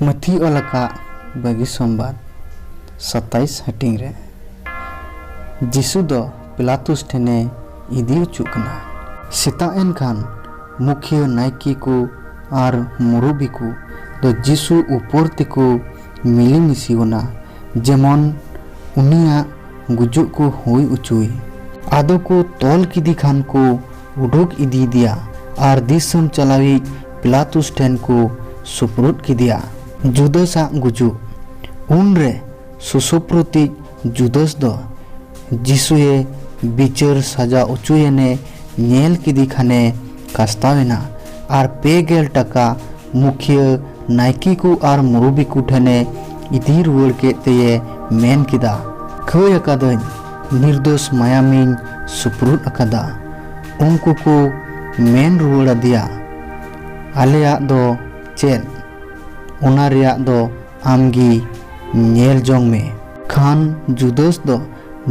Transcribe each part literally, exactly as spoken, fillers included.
ᱢᱟᱹᱛᱷᱤ ᱚᱞ ᱟᱠᱟᱫ ᱵᱟᱹᱜᱤ ᱥᱚᱢᱵᱟᱫ ᱥᱟᱛᱟᱭᱤᱥ ᱦᱟᱹᱴᱤᱧ ᱨᱮ ᱡᱤᱥᱩ ᱫᱚ ᱯᱤᱞᱟᱛᱩᱥ ᱴᱷᱮᱱᱮ ᱤᱫᱤ ᱚᱪᱚᱜ ᱠᱟᱱᱟ᱾ ᱥᱮᱛᱟᱜ ᱮᱱ ᱠᱷᱟᱱ ᱢᱩᱠᱷᱤᱭᱟᱹ ᱱᱟᱭᱠᱮ ᱠᱚ ᱟᱨ ᱢᱩᱨᱩᱵᱤ ᱠᱚ ᱫᱚ ᱡᱤᱥᱩ ᱩᱯᱚᱨ ᱛᱮᱠᱚ ᱢᱤᱞᱤᱢᱤᱥᱤ ᱮᱱᱟ, ᱡᱮᱢᱚᱱ ᱩᱱᱤᱭᱟᱜ ᱜᱩᱡᱩᱜ ᱠᱚ ᱦᱩᱭ ᱚᱪᱚᱭ᱾ ᱟᱫᱚ ᱠᱚ ᱛᱚᱞ ᱠᱮᱫᱮ ᱠᱷᱟᱱ ᱠᱚ ᱩᱰᱩᱠ ᱤᱫᱤᱭᱮᱫᱮᱭᱟ ᱟᱨ ᱫᱤᱥᱚᱢ ᱪᱟᱞᱟᱣᱤᱡ ᱯᱤᱞᱟᱛᱩᱥ ᱴᱷᱮᱱ ᱠᱚ ᱥᱩᱯᱨᱩᱫ ᱠᱮᱫᱮᱭᱟ᱾ ᱡᱩᱫᱟᱥᱟᱜ ᱜᱩᱡᱩᱜ᱾ ᱩᱱᱨᱮ ᱥᱩᱥᱩᱯᱨᱩᱛᱤᱡ ᱡᱩᱫᱟᱥ ᱫᱚ ᱡᱤᱥᱩᱭᱮ ᱵᱤᱪᱟᱹᱨ ᱥᱟᱡᱟ ᱚᱪᱚᱭᱮᱱᱮ ᱧᱮᱞ ᱠᱮᱫᱮ ᱠᱷᱟᱱᱮ ᱠᱟᱥᱛᱟᱣᱮᱱᱟ ᱟᱨ ᱯᱮ ᱜᱮᱞ ᱴᱟᱠᱟ ᱢᱩᱠᱷᱤᱭᱟᱹ ᱱᱟᱭᱠᱮ ᱠᱚ ᱟᱨ ᱢᱩᱨᱩᱵᱤ ᱠᱚ ᱴᱷᱮᱱᱮ ᱤᱫᱤ ᱨᱩᱣᱟᱹᱲ ᱠᱮᱫ ᱛᱮᱭᱮ ᱢᱮᱱ ᱠᱮᱫᱟ, "ᱠᱷᱟᱹᱭ ᱟᱠᱟᱫᱟᱹᱧ, ᱱᱤᱨᱫᱳᱥ ᱢᱟᱭᱟᱢᱤᱧ ᱥᱩᱯᱨᱩᱫ ᱟᱠᱟᱫᱟ᱾" ᱩᱱᱠᱩ ᱠᱚ ᱢᱮᱱ ᱨᱩᱣᱟᱹᱲ ᱟᱫᱮᱭᱟ, "ᱟᱞᱮᱭᱟᱜ ᱫᱚ ᱪᱮᱫ? ᱚᱱᱟ ᱨᱮᱭᱟᱜ ᱫᱚ ᱟᱢᱜᱮ ᱧᱮᱞ ᱡᱚᱝ ᱢᱮ᱾" ᱠᱷᱟᱱ ᱡᱩᱫᱟᱥ ᱫᱚ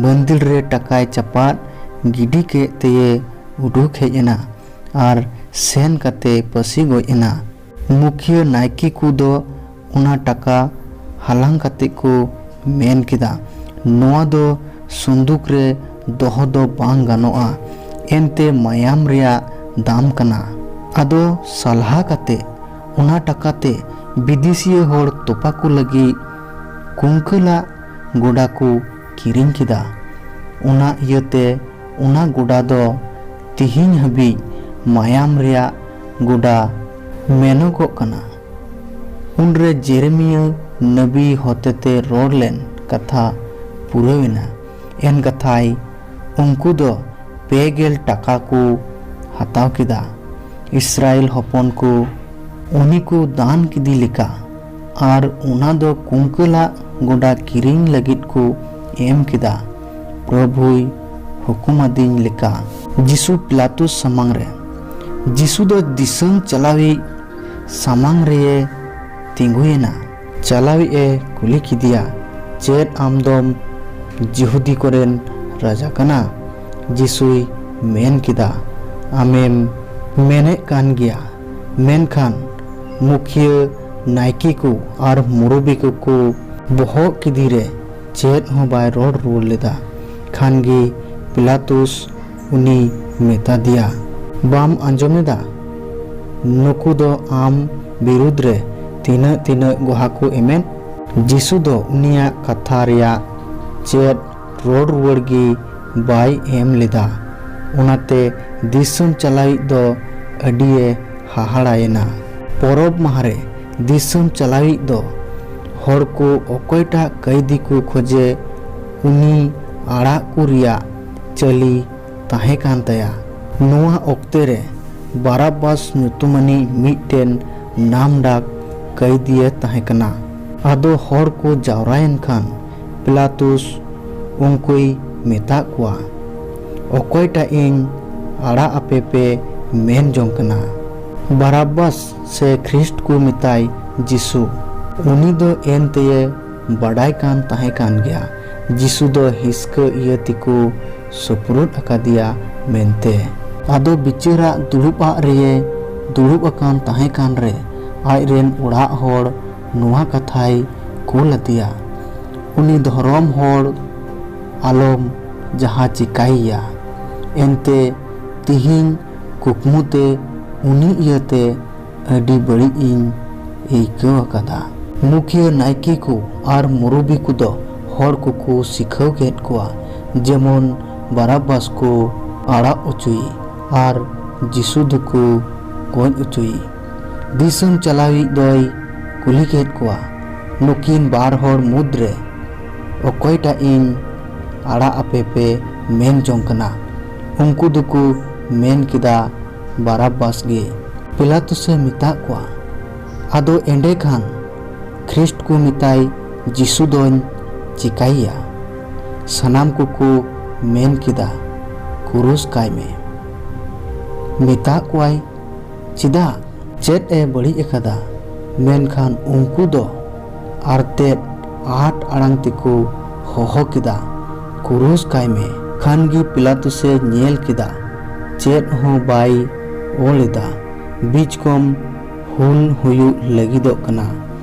ᱵᱟᱹᱱᱫᱤᱞ ᱨᱮ ᱴᱟᱠᱟᱭ ᱪᱟᱯᱟᱫ ᱜᱤᱰᱤ ᱠᱮᱫ ᱛᱮᱭᱮ ᱩᱰᱩᱠ ᱦᱮᱡ ᱮᱱᱟ ᱟᱨ ᱥᱮᱱ ᱠᱟᱛᱮ ᱯᱟᱹᱥᱤ ᱜᱚᱡ ᱮᱱᱟ᱾ ᱢᱩᱠᱷᱤᱭᱟᱹ ᱱᱟᱭᱠᱮ ᱠᱚ ᱫᱚ ᱚᱱᱟ ᱴᱟᱠᱟ ᱦᱟᱞᱟᱝ ᱠᱟᱛᱮ ᱠᱚ ᱢᱮᱱ ᱠᱮᱫᱟ, "ᱱᱚᱣᱟ ᱫᱚ ᱥᱩᱱᱫᱩᱠ ᱨᱮ ᱫᱚᱦᱚ ᱫᱚ ᱵᱟᱝ ᱜᱟᱱᱚᱜᱼᱟ, ᱮᱱᱛᱮ ᱢᱟᱭᱟᱢ ᱨᱮᱭᱟᱜ ᱫᱟᱢ ᱠᱟᱱᱟ᱾" ᱟᱫᱚ ᱥᱟᱞᱦᱟ ᱠᱟᱛᱮ ᱚᱱᱟ ᱴᱟᱠᱟ ᱛᱮ ᱵᱤᱫᱮᱥᱤᱭᱟᱹ ᱦᱚᱲ ᱛᱚᱯᱟ ᱠᱚ ᱞᱟᱹᱜᱤᱫ ᱠᱩᱝᱠᱟᱹᱞᱟᱜ ᱜᱚᱰᱟ ᱠᱚ ᱠᱤᱨᱤᱧ ᱠᱮᱫᱟ᱾ ᱚᱱᱟ ᱤᱭᱟᱹᱛᱮ ᱚᱱᱟ ᱜᱚᱰᱟ ᱫᱚ ᱛᱤᱦᱤᱧ ᱦᱟᱹᱵᱤᱡ ᱢᱟᱭᱟᱢ ᱨᱮᱭᱟᱜ ᱜᱚᱰᱟ ᱢᱮᱱᱚᱜᱚᱜ ᱠᱟᱱᱟ᱾ ᱩᱱᱨᱮ ᱡᱮᱨᱮᱢᱤᱭᱟᱹ ᱱᱟᱵᱤ ᱦᱚᱛᱮᱛᱮ ᱨᱚᱲ ᱞᱮᱱ ᱠᱟᱛᱷᱟ ᱯᱩᱨᱟᱹᱣᱮᱱᱟ᱾ ᱮᱱ ᱠᱟᱛᱷᱟᱭ, ᱩᱱᱠᱩ ᱫᱚ ᱯᱮ ᱜᱮᱞ ᱴᱟᱠᱟ ᱠᱚ ᱦᱟᱛᱟᱣ ᱠᱮᱫᱟ, ᱤᱥᱨᱟᱭᱮᱞ ᱦᱚᱯᱚᱱ ᱠᱚ ᱩᱱᱤ ᱠᱚ ᱫᱟᱱ ᱠᱮᱫᱮ ᱞᱮᱠᱟ, ᱟᱨ ᱚᱱᱟ ᱫᱚ ᱠᱩᱝᱠᱟᱹᱞᱟᱜ ᱜᱚᱰᱟ ᱠᱤᱨᱤᱧ ᱞᱟᱹᱜᱤᱫ ᱠᱚ ᱮᱢ ᱠᱮᱫᱟ, ᱯᱨᱚᱵᱷᱩᱭ ᱦᱩᱠᱩᱢ ᱟᱹᱫᱤᱧ ᱞᱮᱠᱟ᱾ ᱡᱤᱥᱩ ᱯᱤᱞᱟᱛᱩᱥ ᱥᱟᱢᱟᱝ ᱨᱮ᱾ ᱡᱤᱥᱩ ᱫᱚ ᱫᱤᱥᱚᱢ ᱪᱟᱞᱟᱣᱤᱡ ᱥᱟᱢᱟᱝ ᱨᱮᱭᱮ ᱛᱤᱸᱜᱩᱭᱮᱱᱟ᱾ ᱪᱟᱞᱟᱣᱤᱡ ᱮ ᱠᱩᱞᱤ ᱠᱮᱫᱮᱭᱟ, "ᱪᱮᱫ ᱟᱢ ᱫᱚᱢ ᱡᱤᱦᱩᱫᱤ ᱠᱚᱨᱮᱱ ᱨᱟᱡᱟ ᱠᱟᱱᱟ?" ᱡᱤᱥᱩᱭ ᱢᱮᱱ ᱠᱮᱫᱟ, "ᱟᱢᱮᱢ ᱢᱮᱱᱮᱫ ᱠᱟᱱ ᱜᱮᱭᱟ᱾" ᱢᱮᱱᱠᱷᱟᱱ ᱢᱩᱠᱷᱤᱭᱟᱹ ᱱᱟᱭᱠᱮ ᱠᱚ ᱟᱨ ᱢᱩᱨᱩᱵᱤ ᱠᱚᱠᱚ ᱵᱚᱦᱚᱜ ᱠᱮᱫᱮ ᱨᱮ ᱪᱮᱫ ᱦᱚᱸ ᱵᱟᱭ ᱨᱚᱲ ᱨᱩᱣᱟᱹᱲ ᱞᱮᱫᱟ᱾ ᱠᱷᱟᱱ ᱜᱮ ᱯᱤᱞᱟᱛᱩᱥ ᱩᱱᱤ ᱢᱮᱛᱟ ᱫᱮᱭᱟ, "ᱵᱟᱢ ᱟᱸᱡᱚᱢ ᱮᱫᱟ? ᱱᱩᱠᱩ ᱫᱚ ᱟᱢ ᱵᱤᱨᱩᱫᱽ ᱨᱮ ᱛᱤᱱᱟᱹᱜ ᱛᱤᱱᱟᱹᱜ ᱜᱚᱦᱟ ᱠᱚ ᱮᱢᱮᱫ?" ᱡᱤᱥᱩ ᱫᱚ ᱩᱱᱤᱭᱟᱜ ᱠᱟᱛᱷᱟ ᱨᱮᱭᱟᱜ ᱪᱮᱫ ᱨᱚᱲ ᱨᱩᱣᱟᱹᱲ ᱜᱮ ᱵᱟᱭ ᱮᱢ ᱞᱮᱫᱟ᱾ ᱚᱱᱟᱛᱮ ᱫᱤᱥᱚᱢ ᱪᱟᱞᱟᱣᱤᱡ ᱫᱚ ᱟᱹᱰᱤᱭᱮ ᱦᱟᱦᱟᱲᱟᱭᱮᱱᱟ᱾ ᱯᱚᱨᱚᱵᱽ ᱢᱟᱦᱟᱨᱮ ᱫᱤᱥᱚᱢ ᱪᱟᱞᱟᱣᱤᱡ ᱫᱚ ᱦᱚᱲ ᱠᱚ ᱚᱠᱚᱭᱴᱟᱜ ᱠᱟᱹᱭᱫᱤ ᱠᱚ ᱠᱷᱚᱡᱮ ᱩᱱᱤ ᱟᱲᱟᱜ ᱠᱚ ᱨᱮᱭᱟᱜ ᱪᱟᱹᱞᱤ ᱛᱟᱦᱮᱸ ᱠᱟᱱ ᱛᱟᱭᱟ᱾ ᱱᱚᱣᱟ ᱚᱠᱛᱮ ᱨᱮ ᱵᱟᱨᱟᱵᱵᱟᱥ ᱧᱩᱛᱩᱢᱟᱱᱤᱡ ᱢᱤᱫᱴᱮᱱ ᱱᱟᱢᱰᱟᱠ ᱠᱟᱹᱭᱫᱤᱭᱮ ᱛᱟᱦᱮᱸ ᱠᱟᱱᱟ᱾ ᱟᱫᱚ ᱦᱚᱲ ᱠᱚ ᱡᱟᱣᱨᱟᱭᱮᱱ ᱠᱷᱟᱱ ᱯᱤᱞᱟᱛᱩᱥ ᱩᱱᱠᱩᱭ ᱢᱮᱛᱟᱜ ᱠᱚᱣᱟ, "ᱚᱠᱚᱭᱴᱟᱜ ᱤᱧ ᱟᱲᱟᱜ ᱟᱯᱮ ᱯᱮ ᱢᱮᱱ ᱡᱚᱝ ᱠᱟᱱᱟ? ᱵᱟᱨᱟᱵᱵᱟᱥ ᱥᱮ ᱠᱷᱨᱤᱥᱴ ᱠᱚ ᱢᱮᱛᱟᱭ ᱡᱤᱥᱩ?" ᱩᱱᱤ ᱫᱚ ᱮᱱᱛᱮᱭᱮ ᱵᱟᱰᱟᱭ ᱠᱟᱱ ᱛᱟᱦᱮᱸ ᱠᱟᱱ ᱜᱮᱭᱟ ᱡᱤᱥᱩ ᱫᱚ ᱦᱤᱥᱠᱟᱹ ᱤᱭᱟᱹ ᱛᱮᱠᱚ ᱥᱩᱯᱨᱩᱫ ᱟᱠᱟᱫᱮᱭᱟ ᱢᱮᱱᱛᱮ᱾ ᱟᱫᱚ ᱵᱤᱪᱟᱹᱨᱟᱜ ᱫᱩᱲᱩᱵᱟᱜ ᱨᱮᱭᱮ ᱫᱩᱲᱩᱵ ᱟᱠᱟᱱ ᱛᱟᱦᱮᱸ ᱠᱟᱱ ᱨᱮ ᱟᱡ ᱨᱮᱱ ᱚᱲᱟᱜ ᱦᱚᱲ ᱱᱚᱣᱟ ᱠᱟᱛᱷᱟᱭ ᱠᱩᱞ ᱟᱫᱮᱭᱟ, "ᱩᱱᱤ ᱫᱷᱚᱨᱚᱢ ᱦᱚᱲ ᱟᱞᱚᱢ ᱡᱟᱦᱟᱸ ᱪᱤᱠᱟᱹᱭᱮᱭᱟ᱾ ᱮᱱᱛᱮ ᱛᱤᱦᱤᱧ ᱠᱩᱠᱢᱩ ᱛᱮ ᱩᱱᱤ ᱤᱭᱟᱹᱛᱮ ᱟᱹᱰᱤ ᱵᱟᱹᱲᱤᱡ ᱤᱧ ᱟᱹᱭᱠᱟᱹᱣ ᱟᱠᱟᱫᱟ᱾" ᱢᱩᱠᱷᱤᱭᱟᱹ ᱱᱟᱭᱠᱮ ᱠᱚ ᱟᱨ ᱢᱩᱨᱩᱵᱤ ᱠᱚᱫᱚ ᱦᱚᱲ ᱠᱚᱠᱚ ᱥᱤᱠᱷᱟᱹᱣ ᱠᱮᱫ ᱠᱚᱣᱟ, ᱡᱮᱢᱚᱱ ᱵᱟᱨᱟᱵᱵᱟᱥ ᱠᱚ ᱟᱲᱟᱜ ᱚᱪᱚᱭᱮ ᱟᱨ ᱡᱤᱥᱩ ᱫᱚᱠᱚ ᱜᱚᱡ ᱚᱪᱚᱭᱮ᱾ ᱫᱤᱥᱚᱢ ᱪᱟᱞᱟᱣᱤᱡ ᱫᱚᱭ ᱠᱩᱞᱤ ᱠᱮᱫ ᱠᱚᱣᱟ, "ᱱᱩᱠᱤᱱ ᱵᱟᱨ ᱦᱚᱲ ᱢᱩᱫᱽᱨᱮ ᱚᱠᱚᱭᱴᱟᱜ ᱤᱧ ᱟᱲᱟᱜ ᱟᱯᱮ ᱯᱮ ᱢᱮᱱ ᱡᱚᱝ ᱠᱟᱱᱟ?" ᱩᱱᱠᱩ ᱫᱚᱠᱚ ᱢᱮᱱ ᱠᱮᱫᱟ, "ᱵᱟᱨᱟᱵᱵᱟᱥ ᱜᱮ᱾" ᱯᱤᱞᱟᱛᱩᱥᱮ ᱢᱮᱛᱟᱜ ᱠᱚᱣᱟ, "ᱟᱫᱚ ᱮᱸᱰᱮ ᱠᱷᱟᱱ ᱠᱷᱨᱤᱥᱴ ᱠᱚ ᱢᱮᱛᱟᱭ ᱡᱤᱥᱩ ᱫᱚᱧ ᱪᱤᱠᱟᱹᱭᱮᱭᱟ?" ᱥᱟᱱᱟᱢ ᱠᱚᱠᱚ ᱢᱮᱱ ᱠᱮᱫᱟ, "ᱠᱩᱨᱩᱥ ᱠᱟᱭ ᱢᱮ᱾" ᱢᱮᱛᱟᱜ ᱠᱚᱣᱟᱭ, "ᱪᱮᱫᱟᱜ? ᱪᱮᱫ ᱮ ᱵᱟᱹᱲᱤᱡ ᱟᱠᱟᱫᱟ?" ᱢᱮᱱᱠᱷᱟᱱ ᱩᱱᱠᱩ ᱫᱚ ᱟᱨᱛᱮᱫ ᱟᱸᱴ ᱟᱲᱟᱝ ᱛᱮᱠᱚ ᱦᱚᱦᱚ ᱠᱮᱫᱟ, "ᱠᱩᱨᱩᱥ ᱠᱟᱭ ᱢᱮ!" ᱠᱷᱟᱱ ᱜᱮ ᱯᱤᱞᱟᱛᱩᱥᱮ ᱧᱮᱞ ᱠᱮᱫᱟ, ᱪᱮᱫ ᱦᱚᱸ ᱵᱟᱭ ᱚᱞ ᱮᱫᱟ᱾ ᱵᱤᱪᱠᱚᱢ ᱵᱷᱩᱞ ᱦᱩᱭᱩᱜ ᱞᱟᱹᱜᱤᱫᱚᱜ ᱠᱟᱱᱟ᱾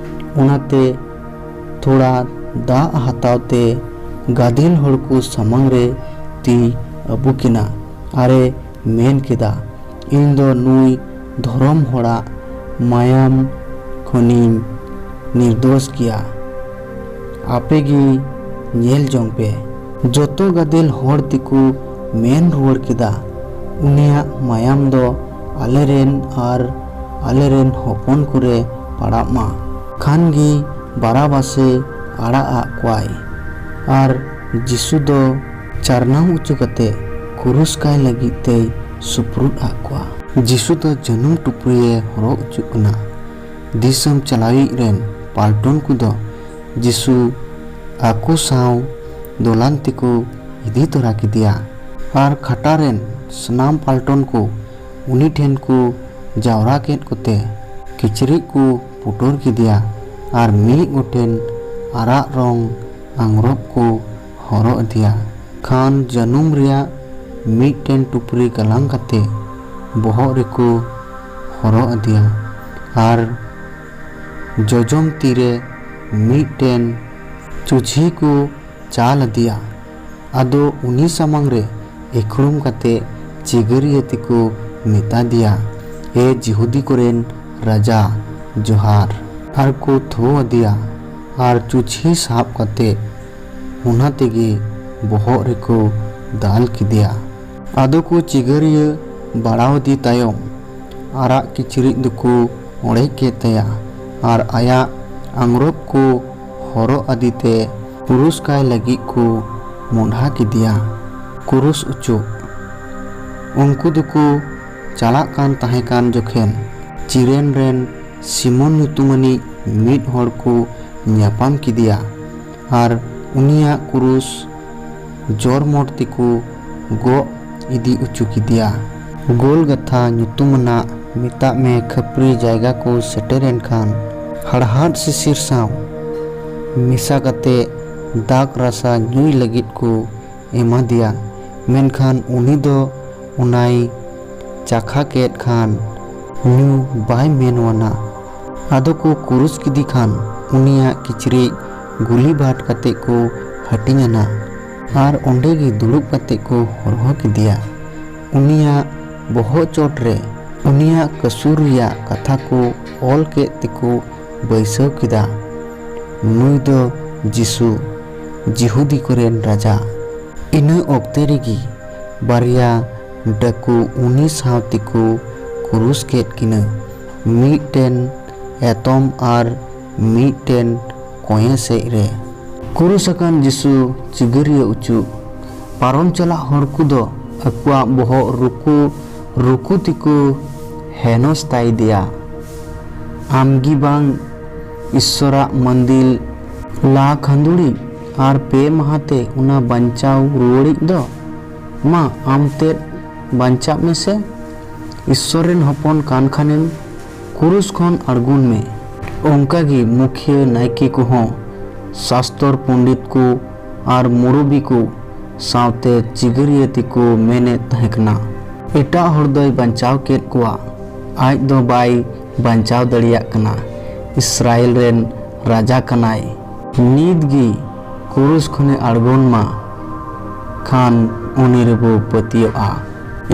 ᱚᱱᱟᱛᱮ ᱛᱷᱚᱲᱟ ᱫᱟᱜ ᱦᱟᱛᱟᱣ ᱛᱮ ᱜᱟᱫᱮᱞ ᱦᱚᱲ ᱠᱚ ᱥᱟᱢᱟᱝ ᱨᱮ ᱛᱤ ᱟᱹᱵᱩ ᱠᱤᱱᱟ ᱟᱨᱮ ᱢᱮᱱ ᱠᱮᱫᱟ, "ᱤᱧ ᱫᱚ ᱱᱩᱭ ᱫᱷᱚᱨᱚᱢ ᱦᱚᱲᱟᱜ ᱢᱟᱭᱟᱢ ᱠᱷᱚᱱᱤᱧ ᱱᱤᱨᱫᱳᱥ ᱜᱮᱭᱟ᱾ ᱟᱯᱮ ᱜᱮ ᱧᱮᱞ ᱡᱚᱝ ᱯᱮ᱾" ᱡᱚᱛᱚ ᱜᱟᱫᱮᱞ ᱦᱚᱲ ᱛᱮᱠᱚ ᱢᱮᱱ ᱨᱩᱣᱟᱹᱲ ᱠᱮᱫᱟ, "ᱩᱱᱤᱭᱟᱜ ᱢᱟᱭᱟᱢ ᱫᱚ ᱟᱞᱮᱨᱮᱱ ᱟᱨ ᱟᱞᱮᱨᱮᱱ ᱦᱚᱯᱚᱱ ᱠᱚᱨᱮ ᱯᱟᱲᱟᱜ ᱢᱟ᱾" ᱠᱷᱟᱱ ᱜᱮ ᱵᱟᱨᱟᱵᱟᱥᱮ ᱟᱲᱟᱜ ᱟᱫ ᱠᱚᱣᱟᱭ ᱟᱨ ᱡᱤᱥᱩ ᱫᱚ ᱪᱟᱨᱱᱟᱣ ᱚᱪᱚ ᱠᱟᱛᱮ ᱠᱩᱨᱩᱥ ᱠᱟᱭ ᱞᱟᱹᱜᱤᱫ ᱛᱮᱭ ᱥᱩᱯᱨᱩᱫ ᱟᱫ ᱠᱚᱣᱟ᱾ ᱡᱤᱥᱩ ᱫᱚ ᱡᱟᱹᱱᱩᱢ ᱴᱩᱯᱨᱤᱭᱮ ᱦᱚᱨᱚᱜ ᱚᱪᱚᱜ ᱠᱟᱱᱟ᱾ ᱫᱤᱥᱚᱢ ᱪᱟᱞᱟᱣᱤᱡ ᱨᱮᱱ ᱯᱟᱞᱴᱚᱱ ᱠᱚᱫᱚ ᱡᱤᱥᱩ ᱟᱠᱚ ᱥᱟᱶ ᱫᱚᱞᱟᱱ ᱛᱮᱠᱚ ᱤᱫᱤ ᱛᱚᱨᱟ ᱠᱮᱫᱮᱭᱟ ᱟᱨ ᱠᱷᱟᱴᱟ ᱨᱮᱱ ᱥᱟᱱᱟᱢ ᱯᱟᱞᱴᱚᱱ ᱠᱚ ᱩᱱᱤ ᱴᱷᱮᱱ ᱠᱚ ᱡᱟᱣᱨᱟ ᱠᱮᱫ ᱠᱚᱛᱮ ᱠᱤᱪᱨᱤᱡ ᱠᱚ ᱯᱩᱴᱩᱨ ᱠᱮᱫᱮᱭᱟ ᱟᱨ ᱢᱤᱫ ᱜᱚᱴᱮᱱ ᱟᱨᱟᱜ ᱨᱚᱝ ᱟᱝᱨᱚᱵ ᱠᱚ ᱦᱚᱨᱚᱜ ᱟᱫᱮᱭᱟ᱾ ᱠᱷᱟᱱ ᱡᱟᱹᱱᱩᱢ ᱨᱮᱭᱟᱜ ᱢᱤᱫᱴᱮᱱ ᱴᱩᱯᱨᱤ ᱜᱟᱞᱟᱝ ᱠᱟᱛᱮ ᱵᱚᱦᱚᱜ ᱨᱮᱠᱚ ᱦᱚᱨᱚᱜ ᱟᱫᱮᱭᱟ ᱟᱨ ᱡᱚᱡᱚᱢ ᱛᱤᱨᱮ ᱢᱤᱫᱴᱮᱱ ᱪᱩᱪᱷᱤ ᱠᱚ ᱪᱟᱞ ᱟᱫᱮᱭᱟ᱾ ᱟᱫᱚ ᱩᱱᱤ ᱥᱟᱢᱟᱝ ᱨᱮ ᱮᱠᱷᱲᱩᱢ ᱠᱟᱛᱮ ᱪᱤᱜᱟᱹᱨᱤᱭᱟᱹ ᱛᱮᱠᱚ ᱢᱮᱛᱟ ᱫᱮᱭᱟ, "ᱮ ᱡᱤᱦᱩᱫᱤ ᱠᱚᱨᱮᱱ ᱨᱟᱡᱟ, ᱡᱚᱦᱟᱨ!" ᱟᱨ ᱠᱚ ᱛᱷᱩ ᱟᱫᱮᱭᱟ ᱟᱨ ᱪᱩᱪᱷᱤ ᱥᱟᱵ ᱠᱟᱛᱮ ᱚᱱᱟ ᱛᱮᱜᱮ ᱵᱚᱦᱚᱜ ᱨᱮᱠᱚ ᱫᱟᱞ ᱠᱮᱫᱮᱭᱟ᱾ ᱟᱫᱚ ᱠᱚ ᱪᱤᱜᱟᱹᱨᱤᱭᱟᱹ ᱵᱟᱲᱟᱣᱟᱫᱮ ᱛᱟᱭᱚᱢ ᱟᱨᱟᱜ ᱠᱤᱪᱨᱤᱡ ᱫᱚᱠᱚ ᱚᱲᱮᱡ ᱠᱮᱫ ᱛᱟᱭᱟ ᱟᱨ ᱟᱭᱟᱜ ᱟᱝᱨᱚᱵ ᱠᱚ ᱦᱚᱨᱚᱜ ᱟᱫᱮ ᱛᱮ ᱠᱩᱨᱩᱥ ᱠᱟᱭ ᱞᱟᱹᱜᱤᱫ ᱠᱚ ᱢᱚᱸᱰᱦᱟ ᱠᱮᱫᱮᱭᱟ᱾ ᱠᱩᱨᱩᱥ ᱚᱪᱚᱜ᱾ ᱩᱱᱠᱩ ᱫᱚᱠᱚ ᱪᱟᱞᱟᱜ ᱠᱟᱱ ᱛᱟᱦᱮᱸ ᱠᱟᱱ ᱡᱚᱠᱷᱮᱱ ᱪᱤᱨᱮᱱ ᱨᱮᱱ ᱥᱤᱢᱚᱱ ᱧᱩᱛᱩᱢᱟᱱᱤᱡ ᱢᱤᱫ ᱦᱚᱲ ᱠᱚ ᱧᱟᱯᱟᱢ ᱠᱮᱫᱮᱭᱟ ᱟᱨ ᱩᱱᱤᱭᱟᱜ ᱠᱩᱨᱩᱥ ᱡᱚᱨᱢᱚᱴ ᱛᱮᱠᱚ ᱜᱚᱜ ᱤᱫᱤ ᱚᱪᱚ ᱠᱮᱫᱮᱭᱟ᱾ ᱜᱳᱞᱜᱟᱛᱷᱟ ᱧᱩᱛᱩᱢᱟᱱᱟᱜ ᱢᱮᱛᱟᱜ ᱢᱮ ᱠᱷᱟᱹᱯᱨᱤ ᱡᱟᱭᱜᱟ ᱠᱚ ᱥᱮᱴᱮᱨᱮᱱ ᱠᱷᱟᱱ ᱦᱟᱲᱦᱟᱫ ᱥᱤᱥᱤᱨ ᱥᱟᱶ ᱢᱮᱥᱟ ᱠᱟᱛᱮ ᱫᱟᱜᱽ ᱨᱟᱥᱟ ᱧᱩᱭ ᱞᱟᱹᱜᱤᱫ ᱠᱚ ᱮᱢᱟᱫᱮᱭᱟ᱾ ᱢᱮᱱᱠᱷᱟᱱ ᱩᱱᱤ ᱫᱚ ᱚᱱᱟᱭ ᱪᱟᱠᱷᱟ ᱠᱮᱫ ᱠᱷᱟᱱ ᱧᱩ ᱵᱟᱭ ᱢᱮᱱᱣᱟᱱᱟ᱾ ᱟᱫᱚ ᱠᱚ ᱠᱩᱨᱩᱥ ᱠᱮᱫᱮ ᱠᱷᱟᱱ ᱩᱱᱤᱭᱟᱜ ᱠᱤᱪᱨᱤᱡ ᱜᱩᱞᱤ ᱵᱟᱴ ᱠᱟᱛᱮ ᱠᱚ ᱦᱟᱹᱴᱤᱧ ᱟᱱᱟ ᱟᱨ ᱚᱸᱰᱮ ᱜᱮ ᱫᱩᱲᱩᱵ ᱠᱟᱛᱮ ᱠᱚ ᱦᱚᱨᱦᱚ ᱠᱮᱫᱮᱭᱟ᱾ ᱩᱱᱤᱭᱟᱜ ᱵᱚᱦᱚᱜ ᱪᱚᱴ ᱨᱮ ᱩᱱᱤᱭᱟᱜ ᱠᱟᱹᱥᱩᱨ ᱨᱮᱭᱟᱜ ᱠᱟᱛᱷᱟ ᱠᱚ ᱚᱞ ᱠᱮᱫ ᱛᱮᱠᱚ ᱵᱟᱹᱭᱥᱟᱹᱣ ᱠᱮᱫᱟ, "ᱱᱩᱭ ᱫᱚ ᱡᱤᱥᱩ, ᱡᱤᱦᱩᱫᱤ ᱠᱚᱨᱮᱱ ᱨᱟᱡᱟ᱾" ᱤᱱᱟᱹ ᱚᱠᱛᱮ ᱨᱮᱜᱮ ᱵᱟᱨᱭᱟ ᱰᱟᱹᱠᱩ ᱩᱱᱤ ᱥᱟᱶ ᱛᱮᱠᱚ ᱠᱩᱨᱩᱥ ᱠᱮᱫ ᱠᱤᱱᱟᱹ, ᱢᱤᱫᱴᱮᱱ ᱮᱛᱚᱢ ᱟᱨ ᱢᱤᱫᱴᱮᱱ ᱠᱚᱸᱭᱮ ᱥᱮᱫ ᱨᱮ᱾ ᱠᱩᱨᱩᱥ ᱟᱠᱟᱱ ᱡᱤᱥᱩ ᱪᱤᱜᱟᱹᱨᱤᱭᱟᱹ ᱩᱪᱩ᱾ ᱯᱟᱨᱚᱢ ᱪᱟᱞᱟᱜ ᱦᱚᱲ ᱠᱚᱫᱚ ᱟᱠᱚᱣᱟᱜ ᱵᱚᱦᱚᱜ ᱨᱩᱠᱩ ᱨᱩᱠᱩ ᱛᱮᱠᱚ ᱦᱮᱱᱚᱥᱛᱟᱭᱮᱫᱮᱭᱟ᱾ ᱟᱢᱜᱮ ᱵᱟᱝ ᱤᱥᱥᱚᱨᱟᱜ ᱢᱟᱹᱱᱫᱤᱞ ᱞᱟ ᱠᱷᱟᱹᱱᱫᱩᱲᱤᱡ ᱟᱨ ᱯᱮ ᱢᱟᱦᱟᱛᱮ ᱚᱱᱟ ᱵᱟᱧᱪᱟᱣ ᱨᱩᱣᱟᱹᱲᱤᱡ ᱫᱚ? ᱢᱟ, ᱟᱢ ᱛᱮᱫ ᱵᱟᱧᱪᱟᱜ ᱢᱮᱥᱮ, ᱤᱥᱥᱚᱨ ᱨᱮᱱ ᱦᱚᱯᱚᱱ ᱠᱟᱱ ᱠᱷᱟᱱᱮᱢ, ᱠᱩᱨᱩᱥ ᱠᱷᱚᱱ ᱟᱬᱜᱚᱱ ᱢᱮ᱾ ᱚᱱᱠᱟᱜᱮ ᱢᱩᱠᱷᱤᱭᱟᱹ ᱱᱟᱭᱠᱮ ᱠᱚᱦᱚᱸ, ᱥᱟᱥᱛᱚᱨ ᱯᱚᱱᱰᱤᱛ ᱠᱚ ᱟᱨ ᱢᱩᱨᱩᱵᱤ ᱠᱚ ᱥᱟᱶᱛᱮ ᱪᱤᱜᱟᱹᱨᱤᱭᱟᱹ ᱛᱮᱠᱚ ᱢᱮᱱᱮᱫ ᱛᱟᱦᱮᱸ ᱠᱟᱱᱟ, "ᱮᱴᱟᱜ ᱦᱚᱲ ᱫᱚᱭ ᱵᱟᱧᱪᱟᱣ ᱠᱮᱫ ᱠᱚᱣᱟ, ᱟᱡ ᱫᱚ ᱵᱟᱭ ᱵᱟᱧᱪᱟᱣ ᱫᱟᱲᱮᱭᱟᱜ ᱠᱟᱱᱟ᱾ ᱤᱥᱨᱟᱭᱮᱞ ᱨᱮᱱ ᱨᱟᱡᱟ ᱠᱟᱱᱟᱭ᱾ ᱱᱤᱛ ᱜᱮ ᱠᱩᱨᱩᱥ ᱠᱷᱚᱱᱮ ᱟᱬᱜᱚᱱ ᱢᱟ, ᱠᱷᱟᱱ ᱩᱱᱤ ᱨᱮᱵᱚ ᱯᱟᱹᱛᱭᱟᱹᱜᱼᱟ᱾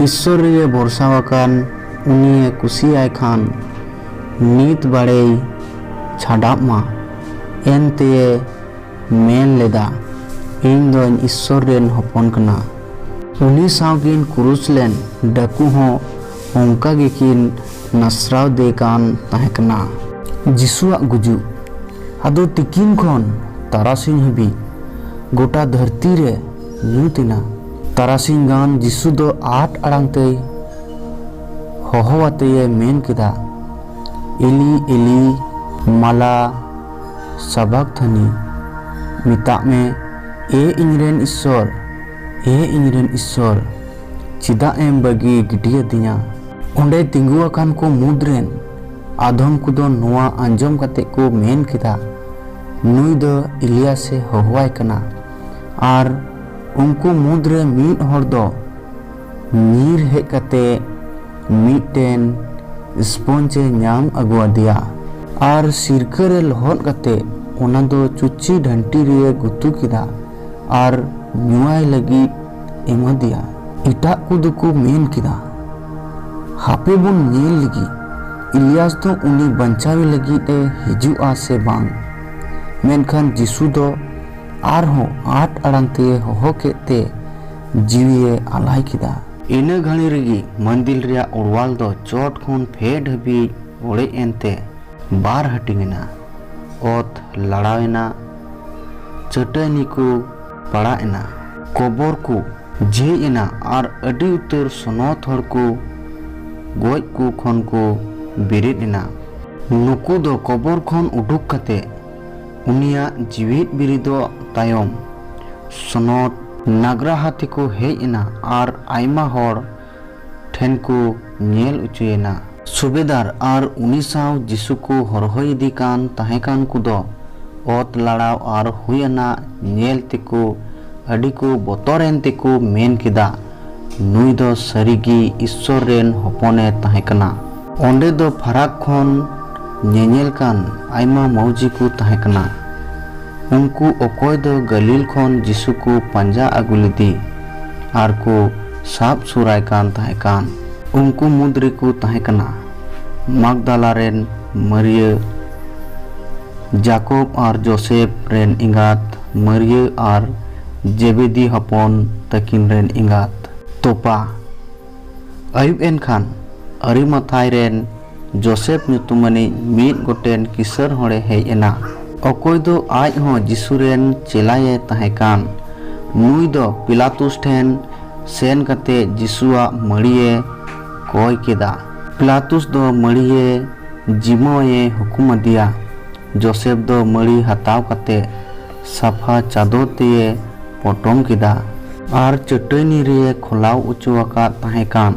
ᱤᱥᱥᱚᱨ ᱨᱮᱭᱮ ᱵᱷᱚᱨᱥᱟ ᱟᱠᱟᱱ, ᱩᱱᱤᱭᱮ ᱠᱩᱥᱤᱭᱟᱭ ᱠᱷᱟᱱ, ᱱᱤᱛ ᱵᱟᱲᱮᱭ ᱪᱷᱟᱰᱟᱜ ᱢᱟ᱾" ᱮᱱᱛᱮᱭᱮ ᱢᱮᱱ ᱞᱮᱫᱟ, "ᱤᱧ ᱫᱚᱧ ᱤᱥᱥᱚᱨ ᱨᱮᱱ ᱦᱚᱯᱚᱱ ᱠᱟᱱᱟ᱾" ᱩᱱᱤ ᱥᱟᱶ ᱠᱤᱱ ᱠᱩᱨᱩᱥ ᱞᱮᱱ ᱰᱟᱹᱠᱩ ᱦᱚᱸ ᱚᱱᱠᱟ ᱜᱮᱠᱤᱱ ᱱᱟᱥᱨᱟᱣ ᱫᱮ ᱠᱟᱱ ᱛᱟᱦᱮᱸ ᱠᱟᱱᱟ᱾ ᱡᱤᱥᱩᱣᱟᱜ ᱜᱩᱡᱩᱜ᱾ ᱟᱫᱚ ᱛᱤᱠᱤᱱ ᱠᱷᱚᱱ ᱛᱟᱨᱟᱥᱤᱧ ᱦᱟᱹᱵᱤᱡ ᱜᱚᱴᱟ ᱫᱷᱟᱹᱨᱛᱤ ᱨᱮ ᱧᱩᱛ ᱮᱱᱟ᱾ ᱛᱟᱨᱟᱥᱤᱧ ᱜᱟᱱ ᱡᱤᱥᱩ ᱫᱚ ᱟᱸᱴ ᱟᱲᱟᱝ ᱛᱮᱭ ᱦᱚᱦᱚ ᱟᱛᱮᱭᱮ ᱢᱮᱱ ᱠᱮᱫᱟ, "ᱮᱞᱤ, ᱮᱞᱤ, ᱢᱟᱞᱟ ᱥᱟᱵᱟᱠᱛᱷᱟᱱᱤ?" ᱢᱮᱛᱟᱜ ᱢᱮ, "ᱮ ᱤᱧᱨᱮᱱ ᱤᱥᱥᱚᱨ, ᱮ ᱤᱧᱨᱮᱱ ᱤᱥᱥᱚᱨ, ᱪᱮᱫᱟᱜ ᱮᱢ ᱵᱟᱹᱜᱤ ᱜᱤᱰᱤᱭᱟᱫᱤᱧᱟ?" ᱚᱸᱰᱮ ᱛᱤᱸᱜᱩ ᱟᱠᱟᱱ ᱠᱚ ᱢᱩᱫᱽ ᱨᱮᱱ ᱟᱫᱷᱚᱢ ᱠᱚᱫᱚ ᱱᱚᱣᱟ ᱟᱸᱡᱚᱢ ᱠᱟᱛᱮ ᱠᱚ ᱢᱮᱱ ᱠᱮᱫᱟ, "ᱱᱩᱭ ᱫᱚ ᱮᱞᱤᱭᱟᱥ ᱮ ᱦᱚᱦᱚᱣᱟᱭ ᱠᱟᱱᱟ᱾" ᱟᱨ ᱩᱱᱠᱩ ᱢᱩᱫᱽ ᱨᱮ ᱢᱤᱫ ᱦᱚᱲ ᱫᱚ ᱧᱤᱨ ᱦᱮᱡ ᱠᱟᱛᱮ ᱢᱤᱫᱴᱮᱱ ᱥᱯᱚᱧᱡᱽ ᱮ ᱧᱟᱢ ᱟᱹᱜᱩ ᱟᱫᱮᱭᱟ ᱟᱨ ᱥᱤᱨᱠᱟᱹ ᱨᱮ ᱞᱚᱦᱚᱫ ᱠᱟᱛᱮ ᱚᱱᱟ ᱫᱚ ᱪᱩᱪᱤ ᱰᱷᱟᱹᱱᱴᱤ ᱨᱮᱭ ᱜᱩᱛᱩ ᱠᱮᱫᱟ ᱟᱨ ᱧᱩᱣᱟᱭ ᱞᱟᱹᱜᱤᱫ ᱮᱢᱟᱫᱮᱭᱟ᱾ ᱮᱴᱟᱜ ᱠᱚ ᱫᱚᱠᱚ ᱢᱮᱱ ᱠᱮᱫᱟ, "ᱦᱟᱯᱮ ᱵᱚᱱ ᱧᱮᱞ ᱞᱮᱜᱮ, ᱤᱞᱤᱭᱟᱥ ᱫᱚ ᱩᱱᱤ ᱵᱟᱧᱪᱟᱣᱮ ᱞᱟᱹᱜᱤᱫ ᱮ ᱦᱤᱡᱩᱜᱼᱟ ᱥᱮ ᱵᱟᱝ?" ᱢᱮᱱᱠᱷᱟᱱ ᱡᱤᱥᱩ ᱫᱚ ᱟᱨᱦᱚᱸ ᱟᱸᱴ ᱟᱲᱟᱝ ᱛᱮ ᱦᱚᱦᱚ ᱠᱮᱫ ᱛᱮ ᱡᱤᱣᱤᱭᱮ ᱟᱞᱟᱭ ᱠᱮᱫᱟ᱾ ᱤᱱᱟᱹ ᱜᱷᱟᱹᱲᱤ ᱨᱮᱜᱮ ᱢᱟᱹᱱᱫᱤᱞ ᱨᱮᱭᱟᱜ ᱚᱲᱣᱟᱞ ᱫᱚ ᱪᱚᱴ ᱠᱷᱚᱱ ᱯᱷᱮᱰ ᱦᱟᱹᱵᱤᱡ ᱚᱲᱮᱡ ᱮᱱᱛᱮ ᱵᱟᱨ ᱦᱟᱹᱴᱤᱧ ᱮᱱᱟ᱾ ᱚᱛ ᱞᱟᱲᱟᱣ ᱮᱱᱟ, ᱪᱟᱹᱴᱟᱹᱱᱤ ᱠᱚ ᱯᱟᱲᱟᱜ ᱮᱱᱟ, ᱠᱚᱵᱚᱨ ᱠᱚ ᱡᱷᱤᱡ ᱮᱱᱟ ᱟᱨ ᱟᱹᱰᱤ ᱩᱛᱟᱹᱨ ᱥᱚᱱᱚᱛ ᱦᱚᱲ ᱠᱚ ᱜᱚᱡ ᱠᱚ ᱠᱷᱚᱱ ᱠᱚ ᱵᱮᱨᱮᱫ ᱮᱱᱟ᱾ ᱱᱩᱠᱩ ᱫᱚ ᱠᱚᱵᱚᱨ ᱠᱷᱚᱱ ᱩᱰᱩᱠ ᱠᱟᱛᱮ ᱩᱱᱤᱭᱟᱜ ᱡᱤᱣᱤᱫ ᱵᱤᱨᱤᱫᱚᱜ ᱛᱟᱭᱚᱢ ᱥᱚᱱᱚᱛ ᱱᱟᱜᱽᱨᱟᱦᱟ ᱛᱮᱠᱚ ᱦᱮᱡ ᱮᱱᱟ ᱟᱨ ᱟᱭᱢᱟ ᱦᱚᱲ ᱴᱷᱮᱱ ᱠᱚ ᱧᱮᱞ ᱚᱪᱚᱭᱮᱱᱟ᱾ ᱥᱩᱵᱮᱫᱟᱨ ᱟᱨ ᱩᱱᱤ ᱥᱟᱶ ᱡᱤᱥᱩ ᱠᱚ ᱦᱚᱨᱦᱚᱭ ᱤᱫᱤ ᱠᱟᱱ ᱛᱟᱦᱮᱸ ᱠᱟᱱ ᱠᱚᱫᱚ ᱚᱛ ᱞᱟᱲᱟᱣ ᱟᱨ ᱦᱩᱭ ᱟᱱᱟᱜ ᱧᱮᱞ ᱛᱮᱠᱚ ᱟᱹᱰᱤ ᱠᱚ ᱵᱚᱛᱚᱨᱮᱱ ᱛᱮᱠᱚ ᱢᱮᱱ ᱠᱮᱫᱟ, "ᱱᱩᱭ ᱫᱚ ᱥᱟᱹᱨᱤᱜᱮ ᱤᱥᱥᱚᱨ ᱨᱮᱱ ᱦᱚᱯᱚᱱᱮ ᱛᱟᱦᱮᱸ ᱠᱟᱱᱟ!" ᱚᱸᱰᱮ ᱫᱚ ᱯᱷᱟᱨᱟᱠ ᱠᱷᱚᱱ ᱧᱮᱧᱮᱞ ᱠᱟᱱ ᱟᱭᱢᱟ ᱢᱟᱹᱣᱡᱤ ᱠᱚ ᱛᱟᱦᱮᱸ ᱠᱟᱱᱟ᱾ ᱩᱱᱠᱩ ᱚᱠᱚᱭ ᱫᱚ ᱜᱟᱹᱞᱤᱞ ᱠᱷᱚᱱ ᱡᱤᱥᱩ ᱠᱚ ᱯᱟᱸᱡᱟ ᱟᱹᱜᱩ ᱞᱮᱫᱮ ᱟᱨ ᱠᱚ ᱥᱟᱵ ᱥᱩᱨᱟᱭ ᱠᱟᱱ ᱛᱟᱦᱮᱸ ᱠᱟᱱ᱾ ᱩᱱᱠᱩ ᱢᱩᱫᱽ ᱨᱮᱠᱚ ᱛᱟᱦᱮᱸ ᱠᱟᱱᱟ ᱢᱟᱜᱽᱫᱟᱞᱟ ᱨᱮᱱ ᱢᱟᱹᱨᱤᱭᱟᱹ, ᱡᱟᱠᱚᱵ ᱟᱨ ᱡᱳᱥᱮᱯ ᱨᱮᱱ ᱮᱸᱜᱟᱛ ᱢᱟᱹᱨᱤᱭᱟᱹ ᱟᱨ ᱡᱮᱵᱮᱫᱤ ᱦᱚᱯᱚᱱ ᱛᱟᱹᱠᱤᱱ ᱨᱮᱱ ᱮᱸᱜᱟᱛ᱾ ᱛᱚᱯᱟ᱾ ᱟᱹᱭᱩᱵ ᱮᱱ ᱠᱷᱟᱱ ᱟᱹᱨᱤᱢᱟᱛᱷᱟᱭ ᱨᱮᱱ ᱡᱳᱥᱮᱯ ᱧᱩᱛᱩᱢᱟᱱᱤᱡ ᱢᱤᱫ ᱜᱚᱴᱮᱱ ᱠᱤᱥᱟᱹᱬ ᱦᱚᱲᱮ ᱦᱮᱡ ᱮᱱᱟ, ᱚᱠᱚᱭ ᱫᱚ ᱟᱡ ᱦᱚᱸ ᱡᱤᱥᱩ ᱨᱮᱱ ᱪᱮᱞᱟᱭᱮ ᱛᱟᱦᱮᱸ ᱠᱟᱱ᱾ ᱱᱩᱭ ᱫᱚ ᱯᱤᱞᱟᱛᱩᱥ ᱴᱷᱮᱱ ᱥᱮᱱ ᱠᱟᱛᱮ ᱡᱤᱥᱩᱣᱟᱜ ᱢᱟᱹᱲᱤᱭᱮ ᱠᱚᱭ ᱠᱮᱫᱟ᱾ ᱯᱤᱞᱟᱛᱩᱥ ᱫᱚ ᱢᱟᱹᱲᱤᱭᱮ ᱡᱤᱢᱟᱹᱭᱮ ᱦᱩᱠᱩᱢ ᱟᱫᱮᱭᱟ᱾ ᱡᱳᱥᱮᱯ ᱫᱚ ᱢᱟᱹᱲᱤ ᱦᱟᱛᱟᱣ ᱠᱟᱛᱮ ᱥᱟᱯᱷᱟ ᱪᱟᱫᱚᱨ ᱛᱮᱭᱮ ᱯᱚᱴᱚᱢ ᱠᱮᱫᱟ ᱟᱨ ᱪᱟᱹᱴᱟᱹᱱᱤ ᱨᱮᱭᱮ ᱠᱷᱚᱞᱟᱣ ᱚᱪᱚ ᱟᱠᱟᱫ ᱛᱟᱦᱮᱸ ᱠᱟᱱ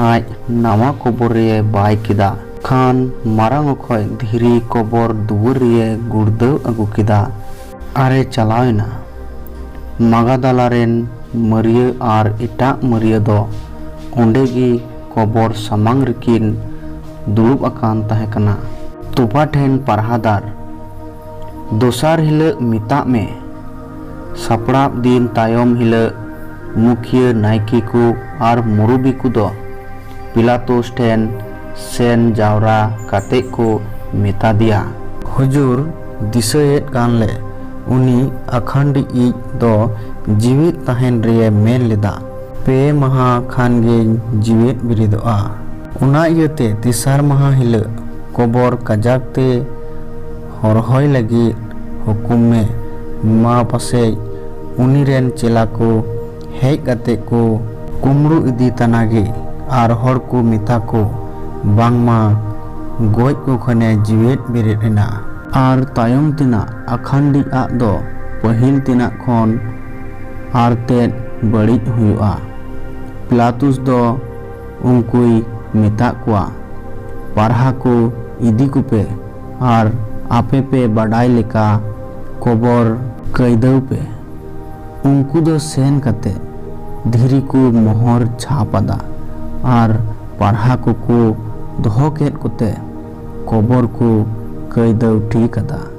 ᱟᱡ ᱱᱟᱣᱟ ᱠᱚᱵᱚᱨ ᱨᱮᱭᱮ ᱵᱟᱭ ᱠᱮᱫᱟ᱾ ᱠᱷᱟᱱ ᱢᱟᱨᱟᱝ ᱚᱠᱚᱡ ᱫᱷᱤᱨᱤ ᱠᱚᱵᱚᱨ ᱫᱩᱣᱟᱹᱨ ᱨᱮᱭᱮ ᱜᱩᱲᱫᱟᱹᱣ ᱟᱹᱜᱩ ᱠᱮᱫᱟ ᱟᱨᱮ ᱪᱟᱞᱟᱣ ᱮᱱᱟ᱾ ᱢᱟᱜᱟᱫᱟᱞᱟ ᱨᱮᱱ ᱢᱟᱹᱨᱤᱭᱟᱹ ᱟᱨ ᱮᱴᱟᱜ ᱢᱟᱹᱨᱤᱭᱟᱹ ᱫᱚ ᱚᱸᱰᱮ ᱜᱮ ᱠᱚᱵᱚᱨ ᱥᱟᱢᱟᱝ ᱨᱮᱠᱤᱱ ᱫᱩᱲᱩᱵ ᱟᱠᱟᱱ ᱛᱟᱦᱮᱸ ᱠᱟᱱᱟ᱾ ᱛᱚᱯᱟ ᱴᱷᱮᱱ ᱯᱟᱨᱦᱟᱫᱟᱨ᱾ ᱫᱚᱥᱟᱨ ᱦᱤᱞᱟᱹᱜ ᱢᱮᱛᱟᱜ ᱢᱮ᱾ ᱥᱟᱯᱲᱟᱣ ᱫᱤᱱ ᱛᱟᱭᱚᱢ ᱦᱤᱞᱟᱹᱜ ᱢᱩᱠᱷᱤᱭᱟᱹ ᱱᱟᱭᱠᱮ ᱠᱚ ᱟᱨ ᱢᱩᱨᱩᱵᱤ ᱠᱚᱫᱚ ᱯᱤᱞᱟᱛᱩᱥ ᱴᱷᱮᱱ ᱥᱮᱱ ᱡᱟᱣᱨᱟ ᱠᱟᱛᱮ ᱠᱚ ᱢᱮᱛᱟ ᱫᱮᱭᱟ, ᱦᱩᱡᱩᱨ, ᱫᱤᱥᱟᱹᱭᱮᱫ ᱠᱟᱱ ᱞᱮ ᱩᱱᱤ ᱟᱠᱷᱟᱱᱰᱤᱡ ᱫᱚ ᱡᱤᱣᱮᱫ ᱛᱟᱦᱮᱱ ᱨᱮᱭᱮ ᱢᱮᱱ ᱞᱮᱫᱟ, ᱯᱮ ᱢᱟᱦᱟ ᱠᱷᱟᱱ ᱜᱮᱧ ᱡᱤᱣᱮᱫ ᱵᱮᱨᱮᱫᱚᱜᱼᱟ᱾ ᱚᱱᱟ ᱤᱭᱟᱹᱛᱮ ᱛᱮᱥᱟᱨ ᱢᱟᱦᱟ ᱦᱤᱞᱟᱹᱜ ᱠᱚᱵᱚᱨ ᱠᱟᱡᱟᱠ ᱛᱮ ᱦᱚᱨᱦᱚᱭ ᱞᱟᱹᱜᱤᱫ ᱦᱩᱠᱩᱢ ᱢᱮ᱾ ᱢᱟ ᱯᱟᱥᱮᱡ ᱩᱱᱤ ᱨᱮᱱ ᱪᱮᱞᱟ ᱠᱚ ᱦᱮᱡ ᱠᱟᱛᱮ ᱠᱚ ᱠᱩᱢᱵᱽᱲᱩ ᱤᱫᱤ ᱛᱟᱱᱟ ᱜᱮ ᱟᱨ ᱦᱚᱲ ᱠᱚ ᱢᱮᱛᱟ ᱠᱚ ᱵᱟᱝᱢᱟ ᱜᱚᱡ ᱠᱚ ᱠᱷᱚᱱᱮ ᱡᱤᱣᱮᱫ ᱵᱮᱨᱮᱫ ᱮᱱᱟ᱾ ᱟᱨ ᱛᱟᱭᱚᱢ ᱛᱮᱱᱟᱜ ᱟᱠᱷᱟᱱᱰᱤᱡ ᱟᱜ ᱫᱚ ᱯᱟᱹᱦᱤᱞ ᱛᱮᱱᱟᱜ ᱠᱷᱚᱱ ᱟᱨ ᱛᱮᱫ ᱵᱟᱹᱲᱤᱡ ᱦᱩᱭᱩᱜᱼᱟ᱾ ᱯᱤᱞᱟᱛᱩᱥ ᱫᱚ ᱩᱱᱠᱩᱭ ᱢᱮᱛᱟᱜ ᱠᱚᱣᱟ, ᱯᱟᱨᱦᱟ ᱠᱚ ᱤᱫᱤ ᱠᱚᱯᱮ ᱟᱨ ᱟᱯᱮ ᱯᱮ ᱵᱟᱰᱟᱭ ᱞᱮᱠᱟ ᱠᱚᱵᱚᱨ ᱠᱟᱹᱭᱫᱟᱹᱣ ᱯᱮ᱾ ᱩᱱᱠᱩ ᱫᱚ ᱥᱮᱱ ᱠᱟᱛᱮ ᱫᱷᱤᱨᱤ ᱠᱚ ᱢᱚᱦᱚᱨ ᱪᱷᱟᱯ ᱟᱫᱟ ᱟᱨ ᱯᱟᱨᱦᱟ ᱠᱚᱠᱚ ᱫᱚᱦᱚ ᱠᱮᱫ ᱠᱚᱛᱮ ᱠᱚᱵᱚᱨ ᱠᱚ ᱠᱟᱹᱭᱫᱟᱹᱣ ᱴᱷᱤᱠ ᱟᱫᱟ᱾